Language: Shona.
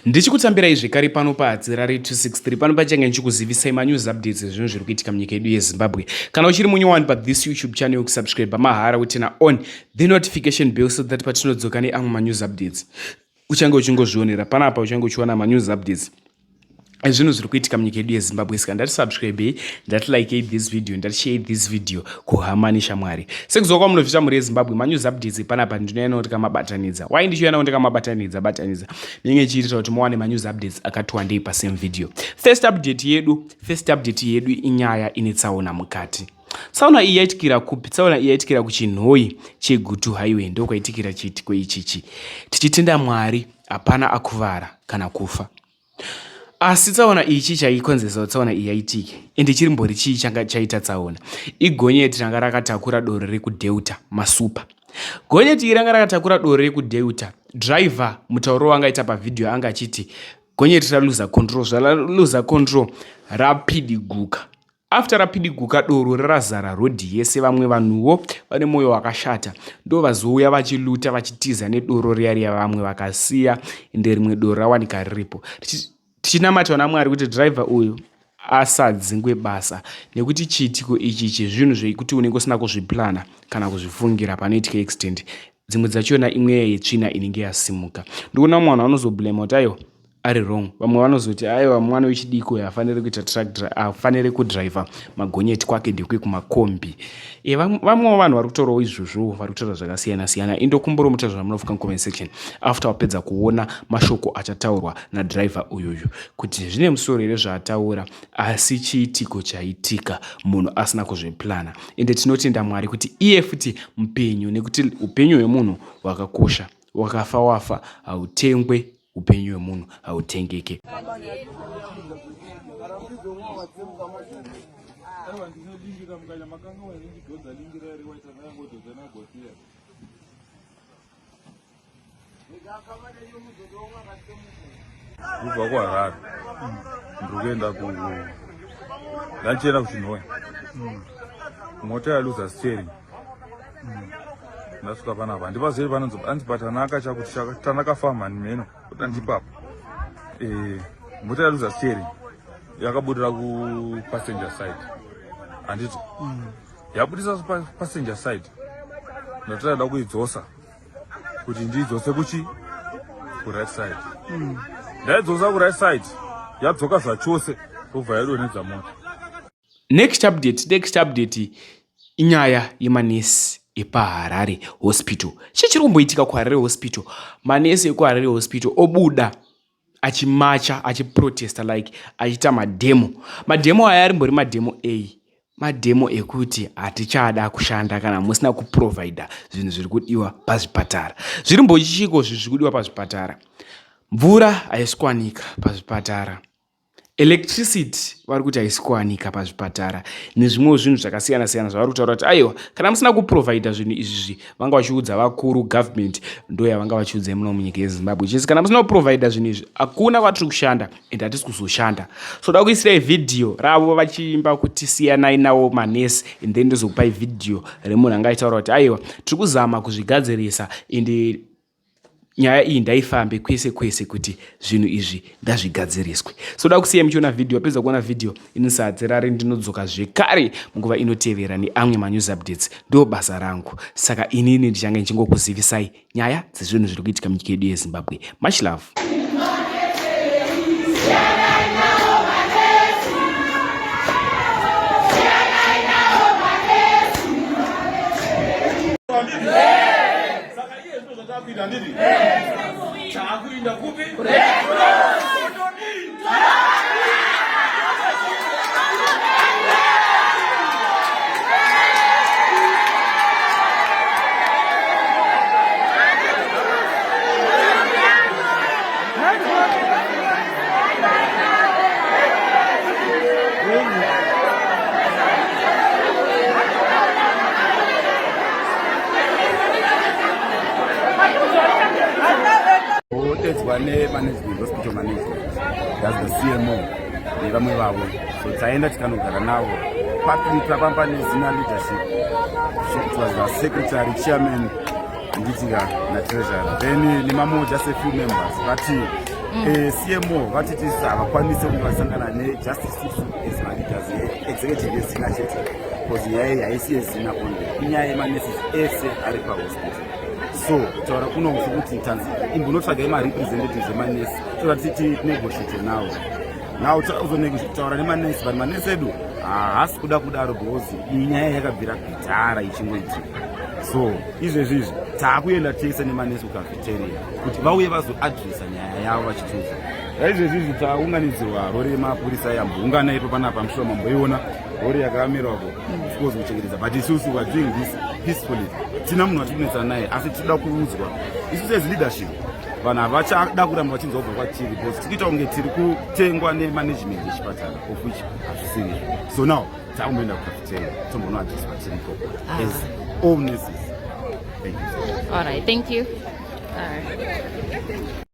Ndichikutambirai zvekare pano paHadzirare 263 pano pachange ndichikuzivisai manews updates ezvinhu zviri kuitika munyika yedu yeZimbabwe. Kana uchiri munyowani pathis YouTube channel kusubscribe mahara utina on the notification bell so that patinodzoka neamwe manews updates uchange uchingozvionera panapa uchange uchiwana manews updates ezvinhu zviri kuitika munyika yedu yezimbabwe saka ndati subscribei ndati likei this video ndati share this video kuhama neshamwari sekuziva kwamunozviita mhuri yezimbabwe manews updates panapa ndinoyanawo ndikamabatanidza why ndichiuyanawo ndikamabatanidza batanidza ndinenge ichiitira kuti muwane manews updates akati wandei pasame video first update yedu first update yedu inyaya ine tsaona mukati Tsaona iyi yaitikira kupi? Tsaona iyi yaitikira kuChinhoyi cheGutu Highway ndokwaitikira chiitiko ichichi. Tichitenda Mwari hapana akuvara kana kufa. Asi tsaona iyi chii chaikonzeresa kuti tsaona iyi yaitike? Ende chirimbori chii changa chaita tsaona? Igonyeti ranga rakatakura doro rekuDelta masupa. Gonyeti iri ranga rakatakura doro rekuDelta. Driver mutauro waangaita pavideo anga achiti gonyeti raluza control, zvaraluza control rapidiguka. After rapidiguka doro rarazara road yese vamwe vanhuwo vane moyo wakashata ndovazouya vachiluta vachitiza nedoro riya riya vamwe vakasiya ende rimwe doro rawanika riripo tichinamata vana mwari kuti driver uyu asadzingwe basa nekuti chiitiko ichi chezvinhu zvekuti unenge usina kuzviplana kana kuzvifungira panoitika accident dzimwe dzachona imweya yetsvina inenge yasimuka ndikuona mumwe vanhu vanozoblema kuti aiwa ari wrong vamwe vanozoti aiwa mwana wechidiki uyo hafaniri kuita truck hafaniri kudriver magonyeti kwake ndekwe kumakombi e, vamwewo vanhu vari kutorawo izvozvo vari kutaura zvakasiyana siyana indokumbura mutaura zvamunofuka mucomment section after wapedza kuona mashoko achataurwa nadriver uyuyu kuti zvine musoro here zvaataura asi chiitiko chaitika munhu asina kuzviplana ende tinotenda mwari kuti iye futi mupenyu nekuti upenyu hwemunhu hwakakosha wakafa wafa hautengwe upenyu hwemunhu hautengeke. Kubva kuHarare ndiri kuenda ku ndandichienda kuChinhoyi mota yaluza steering ndasvika panapa handipazivi panonzi anzi patanaka chakuti tanaka farm handimheno kuti andipapa eh, mota yaluza steering yakabudira kupassenger side handiti yabudisa passenger side ndatoda kuidzosa kuti ndiidzose kuchi kuright side ndaidzosa kuright side yadzoka zvachose obva yadonhedza mota Next update, next update inyaya yemanesi epaHarare Hospital. Chii chiri kumboitika kuHarare Hospital? Manesi ekuHarare Hospital obuda achimacha achiprotesta like achiita madhemo. Madhemo aya arimbori madhemo ei? Madhemo ekuti hatichada kushanda kana musina kuprovhaidha zvinhu zviri kudiwa pazvipatara. Zviri mbochiko zvinhu zviri kudiwa pazvipatara? Mvura haisi kuwanika pazvipatara. Electricity vari kuti haisi kuwanika pazvipatara nezvimwewo zvinhu zvakasiyana siyana zvavari kutaura kuti aiwa kana musina kuprovhaidha zvinhu izvizvi vanga vachiudza vakuru government ndo yavanga vachiudza muno munyika yezimbabwe chinzi kana musina kuprovhaidha zvinhu izvi hakuna kwatiri kushanda and hatisi kuzoshanda so da kuisirai vhidhiyo ravo vachiimba kuti siyanai nawo manesi and then ndozokupai vhidhiyo remunhu anga aitaura kuti aiwa tiri kuzama kuzvigadzirisa and nyaya iyi ndaifambe kwese kwese kuti zvinhu izvi ndazvigadziriswe so da kusiya muchiona vhidhiyo apedza kuona vhidhiyo ini sadzirari ndinodzoka zvekare munguva inotevera neamwe manews updates ndo basa rangu saka inini ndichange ndichingokuzivisai nyaya dzezvinhu zviri kuitika munyika yedu yezimbabwe much love Takuita handiti? Takuinda kupi? Odedzwa nemanagement hospital management that's the cmo nevamwe vavo so taenda tikanogara navo partly tapamba nezina leadership so it was the secretary chairman nditika natreasurer then nemamwe just a few members but. CMO vatiti havakwanisi kunge vasangana nejust isusu as maleaders, executive yeZINA chete, because nyaya iyi haisi yeZINA only, inyaya yemanurses ese ari pahospital. So kutaura kuno kuti tanzi imbonotsvagai marepresentatives emanesi toda titi negotiate nawo. Now takuzotaura nemanesi, but manesi edu haasi kuda kudaro because iyi nyaya yakabvira kudhara ichingoitika. So izvezvi izvi taakuenda tese nemanesi kucafeteria kuti vauye vazoadresa nyaya yavo vachitiudza. Raizvezvi izvi taunganidzirwa rori yemapurisa yamboungana ipo panapa. Mushure mamboiona rori yakamirwako, of course kuchengetedza, but isusu we are doing this peacefully. Tina munhu watiri kunetsana naye, asi tinoda kuudzwa isusu as leadership. Vanhu havachada kuramba vachinzwa kubva kwatiri because tikuita kunge tiri kutengwa nemanagement yechipatara, of which hazvisiri. So now takumboenda kucafeteria tombonoadreswa tiriko as all nurses. Thank you. All right, thank you. All right.